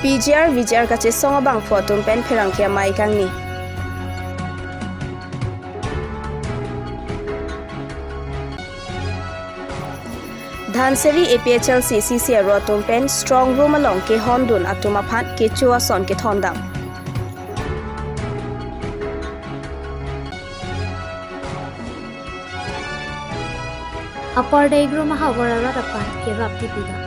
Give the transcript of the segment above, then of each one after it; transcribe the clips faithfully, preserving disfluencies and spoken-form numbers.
P G R V G R kachesong abangphu atum pen pherangke amei kangni. Dhansiri A P H L C C C aro atum pen strong room along kehondun atum aphan kecho ason kethondam. Upper Deigrum ahavar arat aphan kerap tipidam.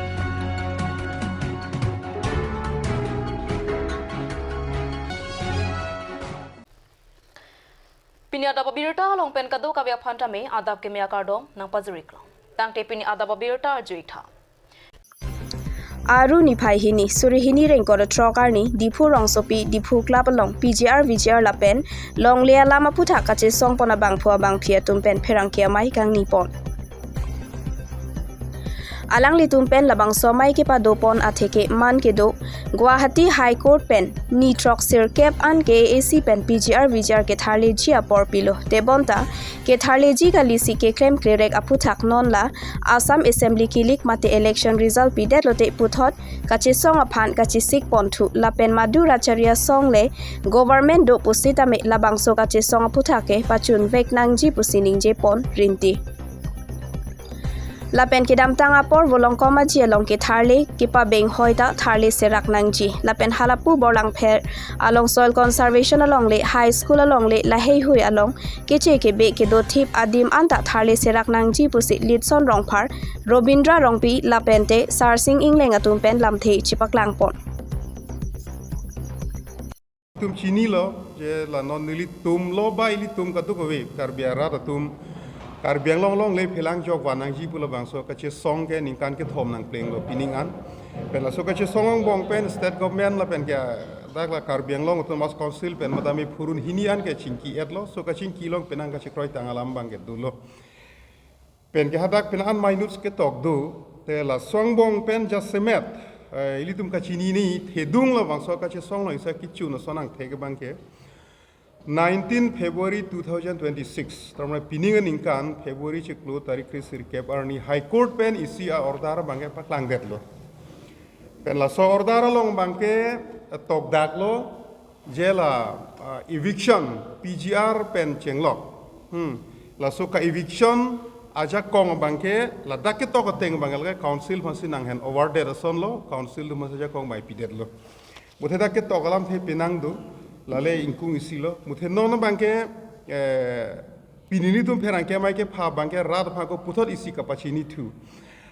Pini adap abirta along pen kadokave aphan tame adap keme akardom nangpajiriklo. Tangte pini adap abirta arjuitha. Aru niphai hini, suri hini rengkor throk arni, Diphu rongsopi, Diphu Club along, P G R V G R lapen longle alam aphuthak kachesong pon abangphu abangphi atum pen pherangke amei kangni pon. Alanglitum pen labangso amei kepado pon atheke man kedo, Guwahati High Court pen ni throksirkep an K A A C pen P G R V G R ketharleji apor pilo. Tebonta, ketharleji kalisi keklem klerek aphuthak non la Assam Assembly kilik mate election result pidet lote puthot kachesong aphan kachesik ponthu lapen Madhuracharya song le government do pusitame labangso kachesong aphuthak ke pachunvek nangji pusi ningje pon rinti. Lapen kedamtang apor Volongkom Aji along ketharle kepabeng hoi ta tharle serak nangji. Lapen halapu Borlangpher along soil conservation alongle, high school alongle, laheihui along keche kebe kedo thip adim anta tharle serak nangji pusi Litson Rongphar, Robindra Rongpi lapente Sarsing Ingleng atum pen lamthe chepaklang pon. Tum chinilo, je la non nelitum lo ba ilitum kadokave Karbi arat atum Karbi Anglong alongle phelang jok van nangji pu labangso kachesong ke ningkan kethom nangplenglo pining an. Pen laso kachesong angbong pen state government lapen ke dak la Karbi Anglong Autonomous Council pen madam e phurun hini an ke chingki etlo, so kachingki along penang kachekroi tang alam abang ke dolo. Pen ke hadak pen an minutes ketok do, te laso angbong pen jasemet, eh, ilitum kachinine, thedung labangso kachesong lo isa kichu no sonang thek abang ke. Nineteen February two thousand twenty-six, tramra pining aningkan February chiklo tarik kresirkep arni High Court pen isi a-order abang ke paklangdetlo. Pen laso order along abang ke, eh, tokdaklo, je la, ah, eviction P G R pen chenglok. Hmm. Laso ka-eviction ajakong abang ke, ladak ketok ateng abang ke council aphansi nang hand over det asonlo, council atum aphansi ajakong mei pidetlo. Muthe dak ketok alamthe penang do, lale ingkung isi lo. Muthe non abang ke, eh, pini nelitum pherangke amei kepha abang ke rat aphan ko puthot isi kapachinithu.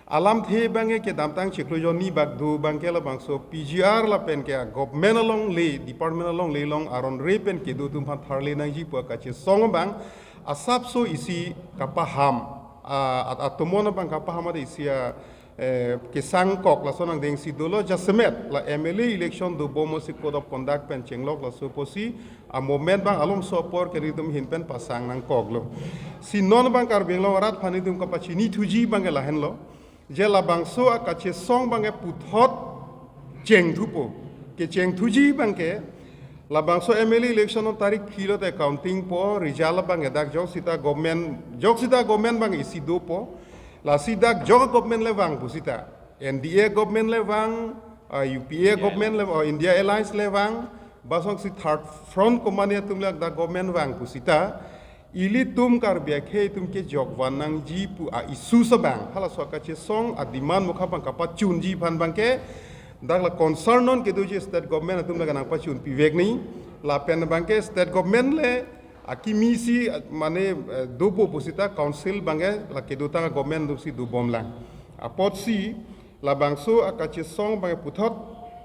Alamthe abang ke kedamtang chiklo jonni bak do abang ke labangso P G R lapen ke government alongle, department alongle along aron re pen kedo atum aphan tharle nangji pu kachesong abang asapso isi kapaham, a, at-, atomon abang kapaham ade isi a, eh, kesangkok laso nangdengsi dolo jasemet la M L A election dobom si code of conduct pen chenglok laso apotsi a-moment abang alomso apor ke nelitum ahin pen pasang nangkoklo. Si non abang Karbi Anglong arat aphan nelitum kapachinithuji abang ke lahenlo. Je labangso akachesong abang ke puthot chengthupo. Kechengthuji abang ke labangso M L A election non tarik philo te counting po, result abang ke dak jok sita government, jok sita government abang isi dopo. Lasi dak jok government le vang pusita. N D A government le vang, ah, U P A government le, ah, India Alliance le vang, bangso si third front komane atum le dak government vang pusita. Ilitum Karbi akhei atum kejok van nangji pu a-issue abang, halaso akachesong a-demand mukha abang kapachunji aphan abang ke, dak la concern non kedoji state government atum le nangpachun pivek ni, lapen abang ke state government le akimi si, mane, eh, dopo pusita council abang ke la kedotang government atumsi dobomlang. Apotsi labangso akachesong abang ke puthot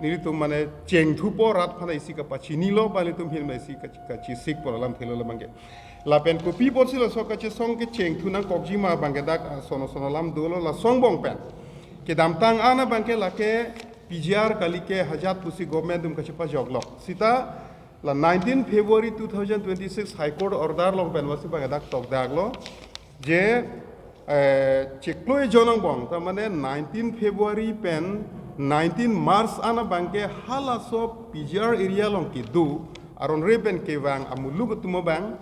nelitum mane chengthupo, rat aphan isi kapachinilo, ba nelitum ahin isi kachi-, kachisikpo alamthelo labang ke. Lapen kopi apotsi laso akachesong kechengthu nangkokji ma abang ke dak, ah, sono sono alam dolo laso angbong pen. Kedamtang an abang ke lake P G R kali ke hajat pusi government atum kachepajoklok. Sita la nineteen February two thousand twenty-six High Court order along pen masi abang ke dak tokdaklo. Je, eh, chiklo ejon angbong, ta mane nineteen February pen nineteen March an abang ke halaso P G R area along kedo aron re pen kevang amuluk atum abang,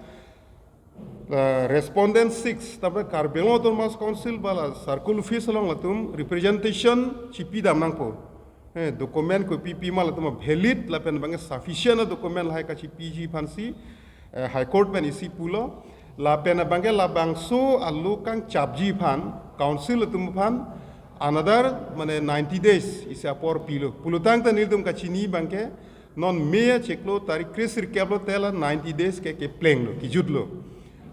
eh, respondent six, ta mane Karbi Anglong Autonomous Council ba la circle office along latum representation chipidam nangpo. Eh, document kopi pima latum valid lapen abangke sufficient a document lahai kachipiji aphansi, eh, High Court pen isi pulo. Lapen abangke labangso alo kangchapji aphan, council atum aphan another mane ninety days isi apor pilo. Pulotangte nelitum kachini abangke non May achiklo tarik kre-sirkep lote la ninety days ke keplenglo, kijutlo.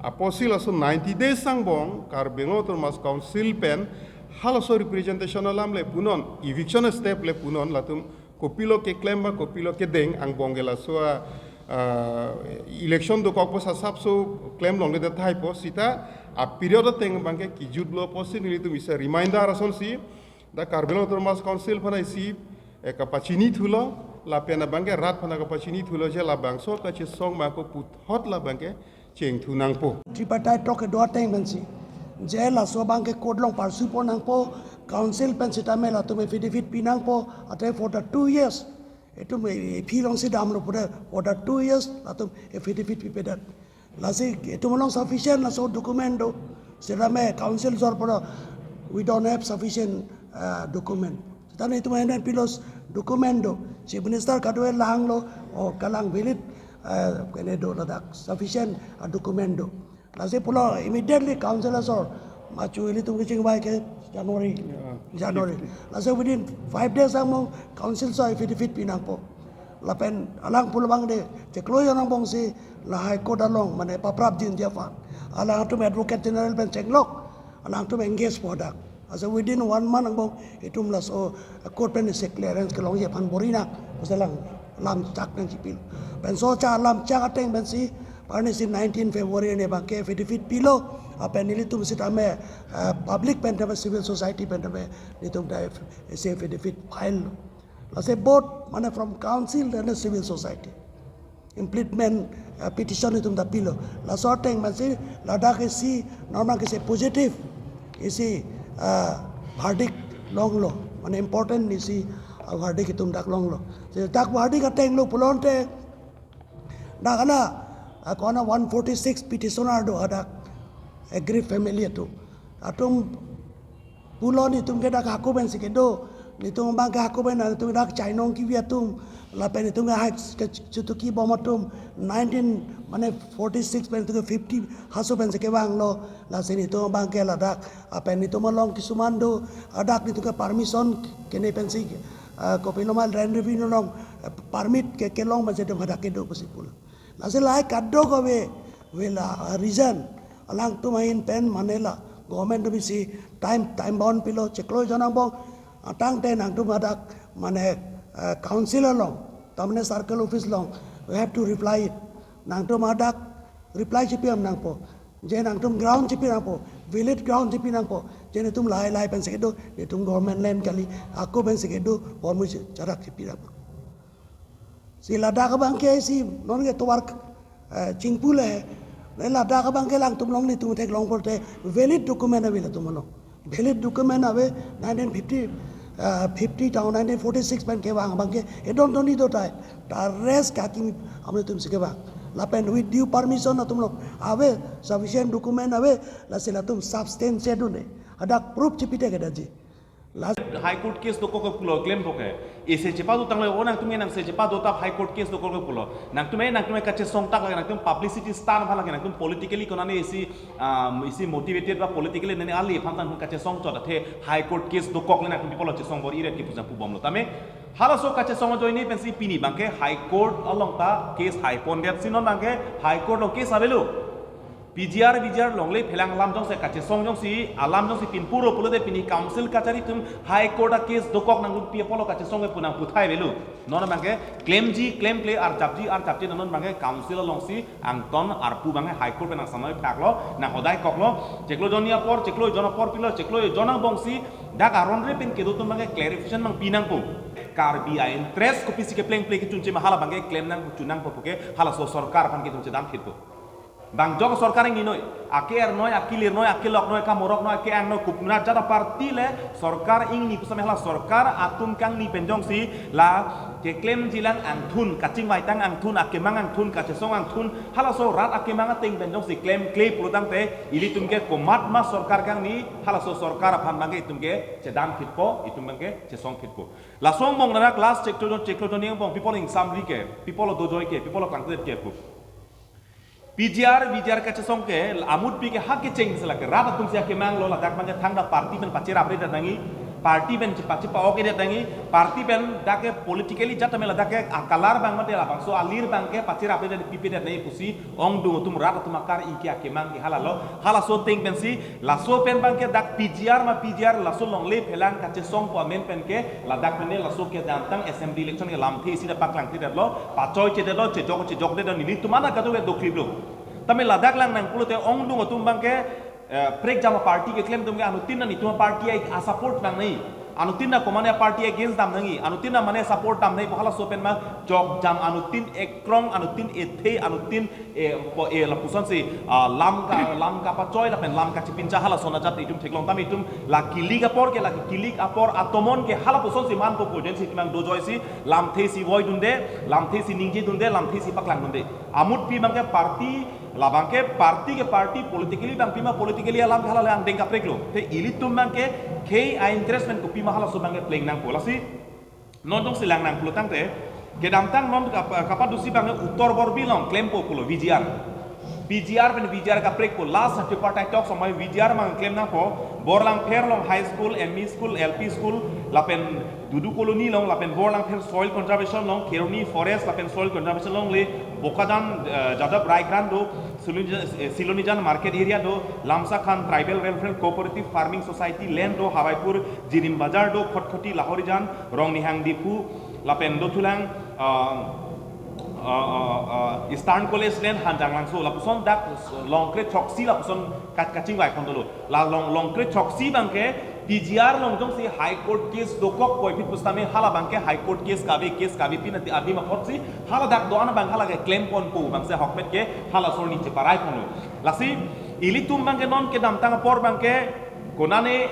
Apotsi laso ninety days angbong Karbi Anglong Autonomous Council pen halaso representation alam le punon, eviction step le punon, latum kopilo keklem ba kopilo kedeng angbong ke laso a, ah, election dokok pu asapso klem longledet tahai pu seta a period ateng abangke kijutlo pusi nelitum isi reminder asonsi dak Karbi Anglong Autonomous Council aphan isi, eh, kapachini thulo, lapen abangke rat aphan kapachini thulo je labangso kachesong abangke puthot labangke chengthu nangpo. Tripartite talk kedo ateng pensi, je laso abangke court along pursue pon nangpo, council pen sitame latum affidavit pi nangpo, ante for the two years, itum aphi alongsi damlo pu de, for the two years latum affidavit pipedet. Lasi itum along sufficient laso document do. Sitame council jor pura, we don't have sufficient, uh, document. Sitame itum henen pilos document do. Chief Minister kadokave langlo, o kalang valid, uh, kene do ladak sufficient, uh, document do. Lasi pulo immediately council asor machu ilitum kechingvai ke January. Yeah. January. Lasi within five days angbong council so affidavit pi nangpo. Lapen alang pulo abang de chiklo jon angbongsi la High Court along mane paprapjinji aphan alangtum Advocate General pen chenglok, alangtum engage po dak. Asa within one month angbong itum laso court pen isi clearance kelongji aphan bor-i nang, pusi alang lamchak nangchipilo. Penso cha lamchak ateng pensi, arnisi nineteen February arni abangke affidavit pilo, lapen nelitum sitame, eh, public pen tame civil society pen tame nelitum ta isi affidavit file lo. Lasi both mane from council dan civil society. Implementment, eh, petition itum ta pilo. Laso ateng pensi ladak isi normal kisi positive isi, eh, verdict longlo. Mane important isi, eh, verdict itum dak longlo. Si dak verdict ateng lo pulote dak hala, eh, kona one forty-six petitioner do hadak aggrieved family atum. Atum pulo nelitum ke dak hako pensi kedo, nelitum abangke hako pen nelitum dak chainong kevi atum, lapen nelitum ke hai ke chutuki bom atum, nineteen mane forty-six pen nelitum ke fifty haso pensi kevanglo, lasi nelitum abangke ladak, lapen nelitum along kisuman do, hadak nelitum ke permission kene pensi, ah, kopilo ma land revenue along, ah, permit ke kelong pensi nelitum hadak kedo pusi pulo. Lasi lahai kadokave, vela, ah, reason alangtum ahin pen mane la government atum isi time, time bound pilo, chiklo jon angbong, ah, tangte nangtum hadak mane, ah, council along, tamne circle office along, we have to reply it. Nangtum hadak reply chipidam nangpo. Je nangtum ground chipi nangpo, valid ground chipi nangpo. Je nelitum lahai lahai pensi kedo, nelitum government land kali, hako pensi kedo, bor mu charak chipidam. Si ladak abangke isi non ke tovar, eh, chingpu le. Ne ladak abangke alangtum along nelitum theklong pulote valid document ave latum along. Valid document ave nineteen fifty, eh, fifty ta nineteen forty-six pen kevang abangke edon toni do tai. Ta rest kaki amonit atumsi kevang. Lapen with due permission atum along ave, sufficient document ave, lasi latum substantiate do ne. Hadak proof chipite kedaji. Lasi High Court case dokok ke pulo klem poke. Isi chepadotanglo, o nangtum ke nangsi chepadotap High Court case dokok ke pulo. Nangtum ke, nangtum ke kachesong tak lake, nangtum publicity stunt aphan lake, nangtum politically konane isi, um, isi motivated ba politically nane ali aphan tang kachesong chot athe High Court case dokok le nangtum people chesong bor-iret ke puja pubomlo. Tame halaso kachesong ajoine pensi pini abangke High Court along ta case haipondet si non abangke High Court along case avelo. P G R, V G R longle phelang alam jongsi kachesong jongsi alam jongsi pinpuro pulote pini council kachari atum High Court a case dokok nangpi apotlo kachesong ke pu nangputhai avelo. Non abangke klemji klemkle, arjapji arjapji, non abangke council alongsi angton arpu abangke High Court pen nangsamai phaklo, nanghodai koklo, chiklo jon apor, chiklo jon apor pilo, chiklo jon angbongsi dak aron re pen kedo atum abangke clarification abang pi nangpo. Karbi a-interest kopisi keplengple kechunche ma hala abangke klem nangchun nangpo puke halaso sorkar aphan ke itum chedam thitpo. Bang jok sorkar ingni noi, ake-er noi, akelir noi, akelok noi, kamorok noi, ake-ang noi, kopinat jat aparty le sorkar ingni pusitame hala sorkar atum kangni pen jongsi la keklemjilang angthun, kachingvaitang angthun, akemang angthun, kachesong angthun, halaso rat akemang ateng pen jongsi klemkle pulotangte ilitum ke komatma sorkar kangni, halaso sorkar aphan abangke itum ke chedam phitpo, itum abangke chesong phitpo. Laso angbong nara class cheklo jon, cheklo jon angbong pi apot ingsamri ke, pi apot dojoi ke, pi apot klangklet ke pu. P G R, V G R kachesong ke, amutpi ke ha kecheng sila ke, rat atum si akemang lo, ladak abangke thangta party pen pacherapredet nangji, party pen chepa-, chepa-ok-edet nangji, party pen dak ke politically jat tame ladak ke a-color abang mate labangso alir abangke pacherapredet pipedet nangji pusi, ongdung atum rat atum akar-i ke akemang ke hala lo, halaso ateng pensi, laso pen abangke dak P G R ma P G R laso longle phelang kachesongpo amen pen ke ladak pen ne laso kedamtang assembly election ke lamthe isi ta paklangthedetlo, pachoichedetlo, chejok chejokdetlo, nelitum ana kado ke dokliplo. Tame ladak lang nang pulote ongdung atum abangke, eh, prekjam aparty keklem atum ke anuttin ta netum aparty ai a-support nangnai. Anuttin ta komane aparty against dam nangji, anuttin ta mane support dam nangji pu halaso pen ma jokjam anuttin ekrong, anuttin ethe, anuttin e, po, e, lapusonsi, ah, lam ka, lam kapachoi lapen lam kachepincha halason ajat itum theklong tame itum la kilik apor ke la kilik apor atomon ke halapusonsi manpo pu jensi itum abang dojoisi lamthe si voidunde, lamthe si ningjedunde, lamthe si paklangdunde. Amutpi abangke party, labangke party ke party, politically abang pima politically alam ke hala le angdeng kapreklo. Te ilitum abangke khei a-interest pen kopima halaso abangke pleng nangpo. Lasi non jongsi lang nang pulotangte, kedamtang non kap-, kapadusi abangke Uttor Borbil along klempo pulo V G R. P G R pen V G R kaprekpo, last tripartite talks amei V G R abang klem nangpo, Borlangpher along high school, M E school, L P school, lapen Dudu Colony along, lapen Borlangpher soil conservation along, Kheroni forest lapen soil conservation along le, Bokajan, eh, Jadab Raigrant do, Silonijan, eh, Silonijan market area do, Lamsakhan Tribal Welfare Cooperative Farming Society land do, Hawaipur Jirim Bazar do, Khatkhati Lahorijan, Rongnihang Diphu, lapen dothulang, ah, ah, ah, ah, Eastern College land Hanjanglangso, lapuson dak Longkre Choksi lapuson kat-, kachingvai pon dolo. La long, Longkre Choksi abangke P G R along jongsi High Court case dokok puvoiphit pusitame hala abangke High Court case kave, case kave pin ati adim apotsi hala dak do-an abang hala ke klem ponpo abangsi ahokpet ke halaso arni cheparai ponlo. Lasi ilitum abangke non kedamtang apor abangke konane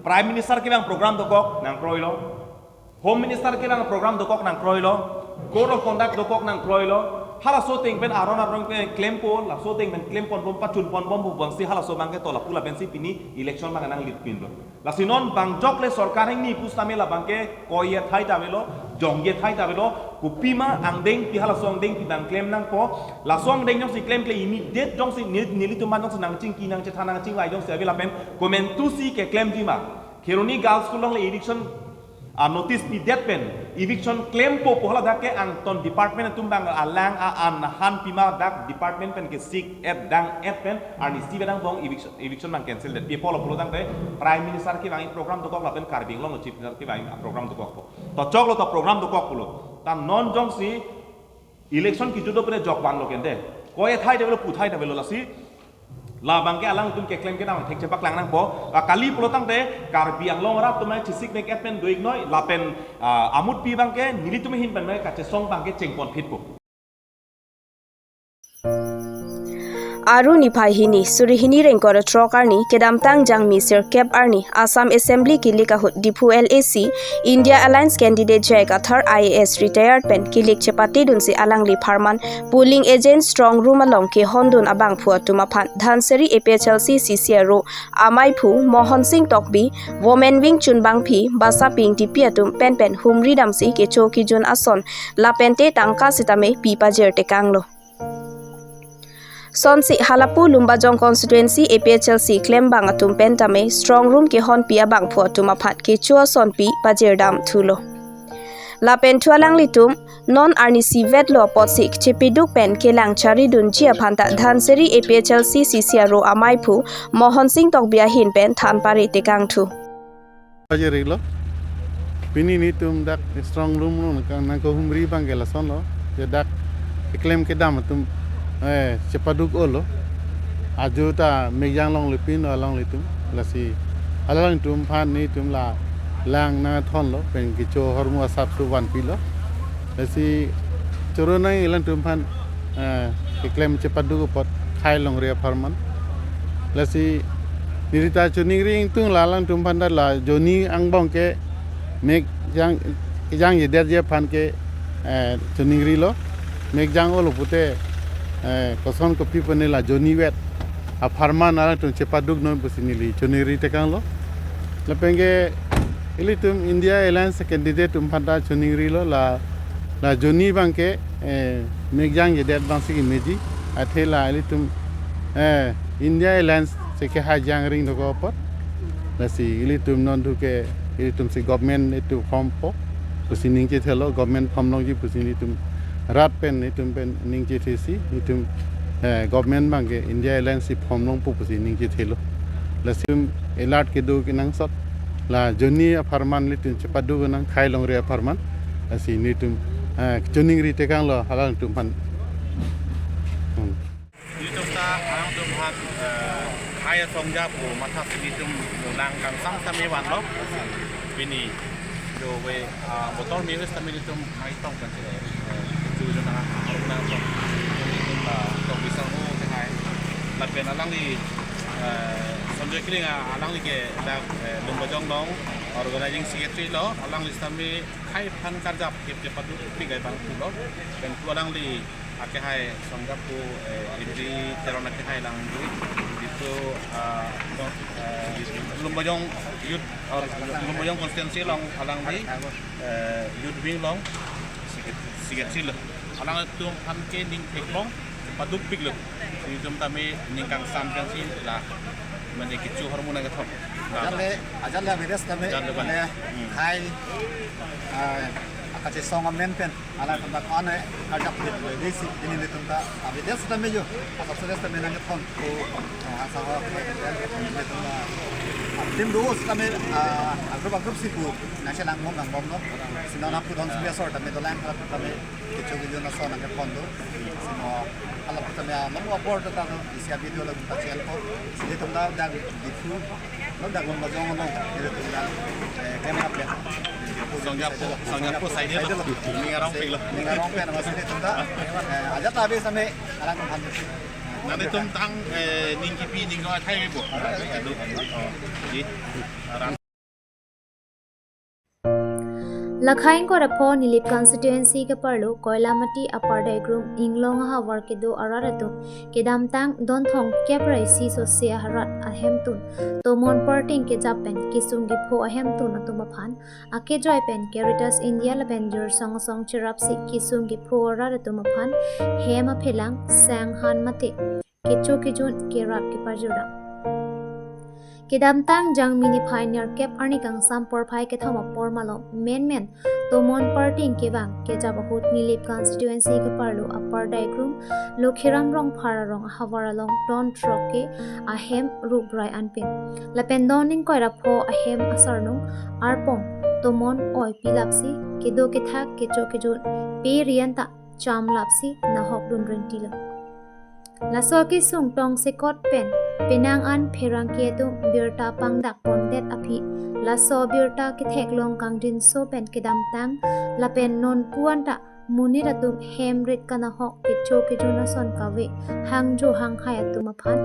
Prime Minister ke abang program dokok nangkroilo. Home Minister ke abang program dokok nangkroilo, Code of Conduct dokok nangkroilo, halaso ateng pen aron aron ke klempo, laso ateng pen klem ponbom pachun ponbom pu abangsi halaso abangke to lapu lapensi pini election abang nanglit pinlo. Lasi non bang jok le sorkar ingni pusitame labangke koi-e thai ta avelo, jong-e thai ta avelo, kopima angdengpi halaso angdengpi abang klem nangpo, laso angdeng jongsi klemkle immediate jongsi neli-, nelitum abang jongsi nangchingki nangchethan nangchingvai jongsi ave lapen komantusi keklemji ma. Kheroni Girls School along le eviction a-notice pidet pen eviction klempo pu hala dak ke angton department atum abang alang a-an han pima dak department pen kesik-et dang-et pen arnisi abang angbong eviction, eviction abang cancel det. Pi apotlo pulotangte Prime Minister kevang program dokok lapen Karbi Anglong Chief Minister kevang program dokokpo. To choklo to program dokok pulo. Ta non jongsi election kejut do pen jok vanlo kente. Koi-e thai ta avelo, pu thai ta avelo, lasi labangke alangtum keklem kedam thekche paklang nangpo. Ah, kali pulotangte Karbi Anglong arat atum chesik mek-et pen do-iknoi lapen, ah, amutpi abangke nelitum ahin pen kachesong abangke chengponphitpo. Aru niphai hini, suri hini ingkoi ra throk arni, kedamtang Jangmi sirkep arni, Assam Assembly kilik ahut Diphu L A C, India Alliance candidate J I Kathar I A S retired pen kilik chepatedunsi alangli apharman polling agent strong room along kehondun abangphu atum aphan Dhansiri A P H L C C C R O amaiphu Mohon Singh Tokbi, Women Wing chunbangpi Basaping Tipi atum penpen humri damsi kecho kejun ason lapente tangka sitame pi pajir tekanglo. Sonsi halapu Lumbajong constituency A P H L C klembang atum pen tame strong room kehonpi abangphu atum aphan kecho ason pi pajirdam thulo. Lapen thu alanglitum non arnisi vetlo apotsi chepeduk pen kelang charidunji aphanta Dhansiri A P H L C C C R O amaiphu Mohon Singh Tokbi ahin pen than pare tekangthu. Pajirlo. Pini netum dak strong room along nang, nangkehumri abangke lasonlo. Je dak keklem kedam atum, eh, chepaduk-olo. Ajo ta mejang longle pin alanglitum. Lasi alanglitum aphan netum la lang nangthonlo, pen kecho ahormu asapso vanpilo. Lasi choro nang alanglitum aphan, eh, keklem chepaduk apot Khei longri apharman. Lasi neli ta choningri ingtung, la alangtum aphan ta la jonni angbong ke mek jang, jangjedet aphan ke, eh, choningrilo. Mek jang-olo pute, eh, koson kopi pu ne la jonni vet apharman alangtum chepaduk non pusi neli choningri tekanglo. Lapen ke ilitum India Alliance candidate atum aphan ta choningrilo, la, la jonni abang ke, eh, mek jangjedet abang si kemeji. Athe la ilitum, eh, India Alliance si kehai jangring dokok apot. Lasi ilitum non thu ke ilitum si government itum formpo pusi ningje thelo, government formlongji pusi ilitum rat pen itum pen ningje thesi, itum, eh, government abang ke India Alliance si formlongpo pusi ningje thelo. Lasi itum alert kedo kenangsot, la jonni apharman ilitum chepaduk nang, khei longri apharman. Lasi nelitum, eh, choningri tekanglo alangtum aphan. Hmm. Nelitum ta alangtum aphan, eh, khei asong ja pu mathasi nelitum lang kangsam sitame vanlo. Pini jo we, ah, motor mewes sitame nelitum khei tong kan sini, eh, chu jo nang harung nang tong. Nelitum ta tong bisa ho ke hai. Lapen alangli, eh, Sanjoy Kling, ah, alangli ke dak, eh, Lumbajong along organizing secretary lo, alangli sitame khei aphan karjap kep chepaduk pik ai bang pulo. Pen pu alangli akehai asong ja pu, eh, Imli Teron akehai alangli, itu, ah, no, eh, Lumbajong youth, or Lumbajong constituency along alangli, eh, youth wing along secret-, secretary lo. Alangtum aphan ke ning theklong paduk piklo. Nelitum tame ning kangsam pensi la mane kecho ahormu nangkethom. La. Ajat le, ajat le avedet tame, ajat le ban. Mane, hmm, khei, ah, akachesong amen pen alangtum ta ko-an karjap le desi, pini nelitum ta avedet sitame jo, asap sudes tame nangkethom ko, ah, asa ho, nelitum ta, ah, tim do sitame, ah, agrup agrup si pu nangchelang bom nang bomlo. Sino na pudon suya sor tame dolang, tame kecho kejun ason nangkethom do. Sino alap tame along apor ta do, isi a-video lo ta chel ko. Nelitum ta dak Diphu, lo dak Lumbajong along, nelitum ta, eh, klem kap ya. Asong ja pu, asong ja pu side lo. Ning arong pik lo. Ning arong pen, masi nelitum ta, eh, ajat ta ave sitame, alangtum aphan. Nanglitum tang, eh, ning kipi ning ko athai ave bo. Oh, di. Aram. Lakhai ingkoi ra pho Nilip constituency keparlo Koilamati Upper Daigrum Inglong ahavar kedo arat atum kedamtang don thomkep ra isi sose aharat ahemtun tomon parting kejap pen kesung kepho ahemtun atum aphan akejoi pen Caritas India lapen Jirsong Asong cherapsi kesung kepho arat atum aphan hem aphelang, sang han mate kecho kejun kerap kepajudam. Kedamtang Jangmi niphai nerkep arni kangsam porphai kethom apor malom menmen tomon parting kevang kejap ahut Nilip constituency keparlo Upper Daigrum Lokhiram Rongphar arong ahavar along ton throk ke ahem rukbrai anpin lapen don ingkoi ra pho ahem asarnung arpong tomon oi pilapsi kedo kethak kecho kejun pe rian ta cham lapsi nahok dun renti lo. Laso kesung tongsekot pen penang an pherangke atum birta pangdak pondet aphi laso birta ketheklong kangdinso pen kedamtang lapen non puan ta monit atum hem rit kanahok kecho kejun ason kave hangjo hanghai atum aphan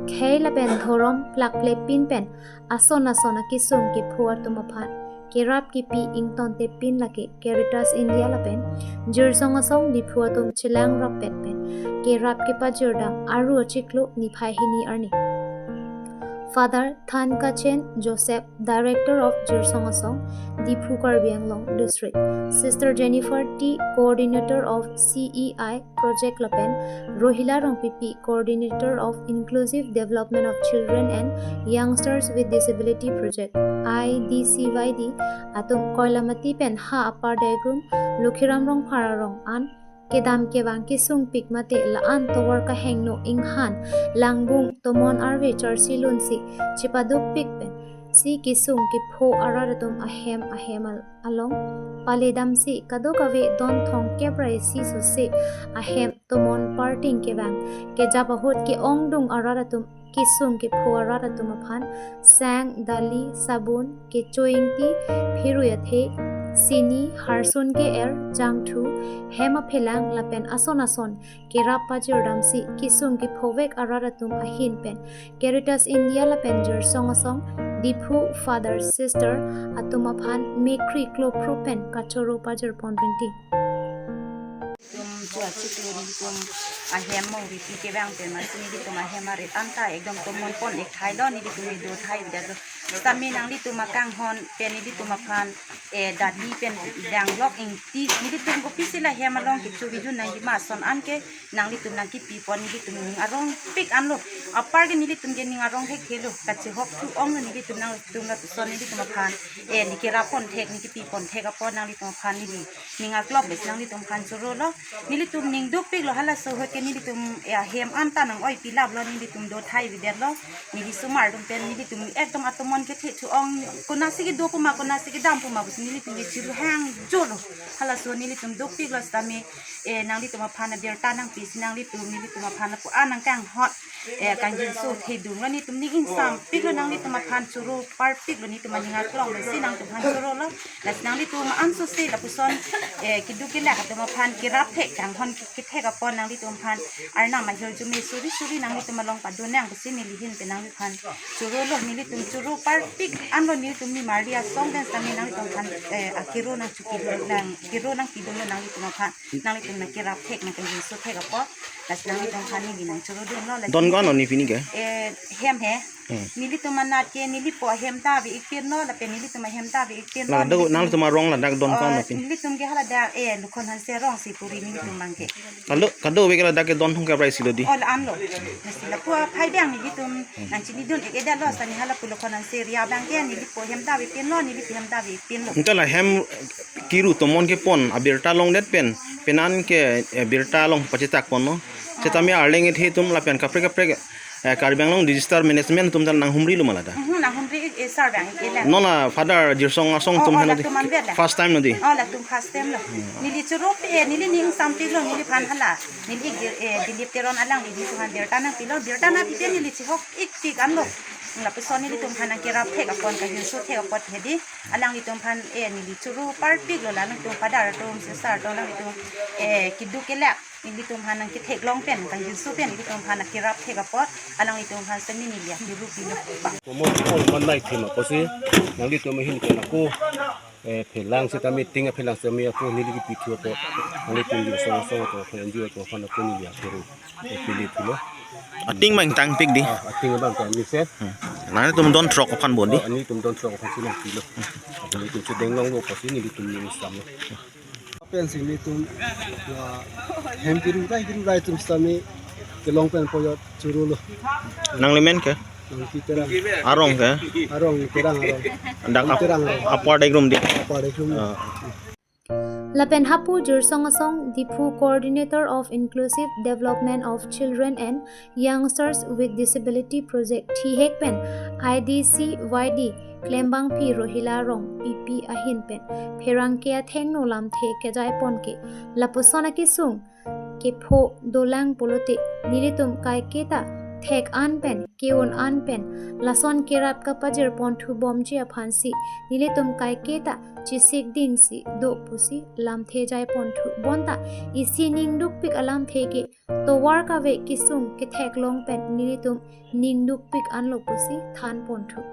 khei lapen dhorom plaklepin pen ason ason akesung kepho atum aphan kerap kepi ingtontepin lake Caritas India lapen Jirsong Asong Diphu atum chelang rappet pen kerap kepajirdam aru achiklo niphai hini arni. Father Thankachen Joseph, Director of Jirsong Asong, Diphu, Karbi Anglong District, Sister Jennifer T, Coordinator of C E I Project lapen Rohila Rongpipi, Coordinator of Inclusive Development of Children and Youngsters with Disability Project, I D C Y D, atum Koilamati pen ha Upper Daigrum Lokhiram Rongphar arong an kedam kevang kesung pik mate la-an tovar kahengno inghan langbung tomon arve charsi lunsi chepaduk pik pen si kesung kepho arat atum ahem ahem al-, along paledamsi kadokave don thomkep ra isi sose ahem tomon parting kevang kejap ahut ke-ongdung arat atum kesung kepho arat atum aphan sang, dali, sabun, kecho ingti, phirui athe, sini, harsun ke-er, jangthu, hem aphelang lapen ason ason kerap pajirdamsi kesung kephovek arat atum ahin pen Caritas India lapen Jirsong Asong Diphu Father Sister atum aphan mekkri klophru pen kachoro pajirpon rinti. Tum chua chitu nelitum ahem mo ripi kevang pen masi nelitum ahem arit anta ekdom tomon pon-ik thailo, nelitum kedo thai avedet lo. Sitame nanglitum akanghon pen nelitum aphan, eh, dadi pen danglok ingti, nelitum kopisi la hem along kecho kejun nangji ma ason an ke nanglitum nangkepipon nelitum ning arongpik anlo. Apar ke nelitum ke ning arong thekthelo, kachehok thu-ong nelitum nangtum lapuson nelitum aphan, eh, ne kerap pon thek, ne kepi pon thek apot nanglitum aphan neli ning aklok bes nanglitum aphan chorolo. Nelitum ning dukpiklo, halaso ahut ke nelitum, eh, ahem anta nang-oipi laplo, nelitum do thai avedetlo. Neli osomar atum pen nelitum ekdom atomon kethe thu-ong, konatsi kedo puma, konatsi kedam puma pusi nelitum ke chiru hang jolo. Halaso nelitum dukpiklo sitame, eh, nanglitum aphan abirta nangpisi nanglitum, nelitum aphan lapu-an nangkanghon, eh, kangjinso thedunglo, nelitum ning ingsampiklo, nanglitum aphan choro parpiklo, nelitum aning aklong pensi nangtum aphan chorolo. Lasi nanglitum ansose lapuson, eh, keduk kelak atum aphan kerap thek kanghon kethek apot nanglitum aphan Arnam ahirjume suri suri nanglitum along padonang pusi neli ahin pen nangliphan chorolo. Nelitum choro parpik anlo, nelitum nimarli asong pen sitame nanglitum aphan, eh, akero nangchokidun, nang kero nangpidunlo nanglitum aphan, nanglitum nangkerap thek nangkangjinso thek apot. Lasi nanglitum aphan neli nangchorodunlo, lasi don ko-an lo ne pini ke? Eh, hem he. Hmm. Nelitum anat ke nelipo ahem ta ave-ik pinlo, lapen nelitum ahem ta ave-ik pinlo. La do nelitum nanglitum arong ladak don ko-an lo, oh, pini? Nelitum ke haladak, eh, Lukhon Hanse arong si puri nelitum abang ke. Kado, kado ave ke ladak ke don thong ke aprai si lo dei? Oh, la-an lo. Lasi lapu aphai abang nelitum nangchinidun-ik-edetlo, sitame hala pu Lukhon Hanse area abang ke nelipo ahem ta ave pinlo, nelipo ahem ta ave-ik pinlo. Anta la hem kiru tomon kepon abirta longdet pen, penan ke, eh, birta along pachetak ponlo. Sitame arleng ethe atum lapen kaprek kaprek, eh, Karbi Anglong Disaster Management atum ta nanghumrilo ma ladak? Mhm, nanghumri, eh, sar abang, eh, la. Non la Father Jirsong Asong atum, oh, oh, henlo dei? Latum anvet la. First time lo dei? Oh, latum first time lo. Neli choro pe, eh, neli ning ingsampiklo, neliphan hala. Neli, eh, Dilip Teron alangli nelitum aphan birta nangpilo, birta nangpi pen neli chehok-ikpik anlo. Lapuson nelitum aphan nangkerap thek apot, kangjinso thek apot he dei. Alanglitum aphan, eh, neli choro parpiklo, la nangtum Father atum, Sister atum, alanglitum, eh, keduk kelak nelitum aphan nangketheklong pen, kangjinso pen nelitum aphan nangkerap thek apot, alanglitum aphan sitame neli akero pilo. Tomon pon man nai thema pusi nanglitum ahin pen ako, eh, phelang sitame, ting aphelang sitame ako neli kepi thu apot, nanglitum Jirsong Asong atum, N G O atum aphan ako neli akero, eh, pili thulo. Ating abang tangpik dei? Ah, ating abang tangpik se. Hmm. Nanglitum don throk aphan bon dei? Ah, nelitum don throk aphan si nangpilo. Nelitum chedeng longlo pusi nelitum ning ingsamlo. Pensi nelitum la hem kiru rai kiru rai atum sitame kelong pen poyot chorolo. Nangli men ke? Nangpi Terang. Arong ke? Arong Terang arong. Dak ap-, Terang arong. Upper Daigrum dei? Upper Daigrum. Ah. Lapen hapu Jirsong Asong Diphu, Coordinator of Inclusive Development of Children and Youngsters with Disability Project thihek pen I D C Y D Klembangpi Rohila Rongpipi ahin pen pherangke athengno lamthe kejai pon ke lapuson akesung kepho dolang pulote nelitum kaiketa thek an pen, ke-un an pen, lason kerap kapajir ponthu bomji aphansi nelitum kaiketa chesik dingsi do pusi lamthe jai ponthu bonta isi ning dukpik alamthe ke tovar kave kesung ketheklong pen nelitum ning dukpik anlo pusi than ponthu.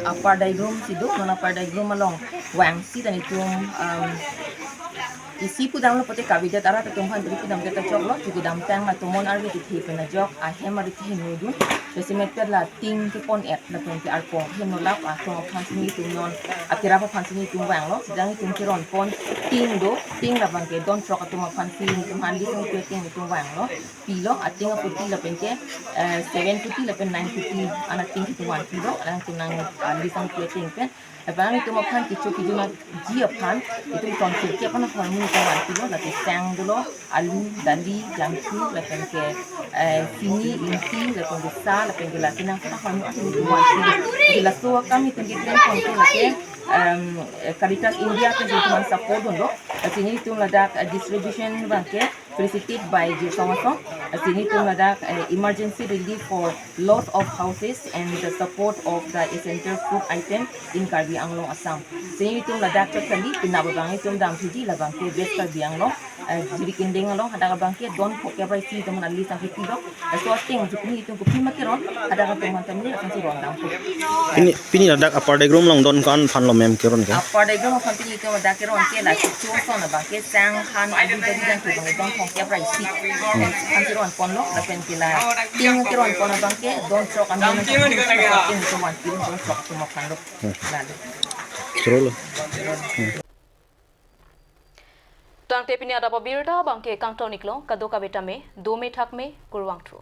Upper Daigrum si do, non Upper Daigrum along vangsi ta nelitum, um, isi pudamlo pulote kavedet arat atum aphan beri pudamdet kachoklo, chukidamtang la tomon arve kethe pen ajok ahem arit hingno dun. Jasemet pen la ting kepon-et lapen ke arpong hingno lap atum aphansi nelitum non akerap aphansi nelitum vanglo, sitame nelitum keron pon ting do, ting labang ke don throk atum aphansi nelitum aphan lisang ke ting nelitum vanglo. Pilo, ating aphuti lapen ke, eh, seven phuti lapen nine phuti an ating nelitum vanpilo, alangtum nang, ah, lisang ke ting pen. Lapen nelitum aphan kecho kejun nangji aphan, itum ton khirki aphan ahormu nelitum vanpilo, lake sang dolo, alu, dali, jangthu, lapen ke, eh, sini, ingti, lapen ke sa, lapen ke lake nang aphan ahormu atum nelitum vanpilo. Lake laso akam nelitum ke trend pon ke lake, em, eh, Caritas India ke nelitum aphan support dolo. Lake nelitum ladak, eh, distribution abang ke, Felicited by Jirsong Asong, uh, si nelitum ladak, uh, emergency relief for loss of houses and the support of the essential food item in Karbi Anglong, Assam. Si nelitum ladak chot kali, penap abang nelitum damthuji, labang ke West Karbi Anglong, uh, Jirikindeng along, hadak abang ke don phongo kep ra isi atum an list nangkepilok. Laso ateng si pini nelitum kopi ma keron, hadak atum aphan ta neli aphan si ron dampo. Pini, pini ladak Upper Degrum along don ko-an aphan lo ma'am keron ke? Upper Degrum aphan pini nelitum ladak keron ke la Chichu ason abang ke sang han alu dari dan ke abang ke don phongo kep ra isi. Aphan si ron ponlo, lapen ke la ting keron pon abang ke don throk amen, ting nelitum aphan pini don throk atum aphan lo. Lalo. Choro lo. Tangte pini adap abirta abang ke kangton-iklo, kadokave tame dome thakme, kurvangthu.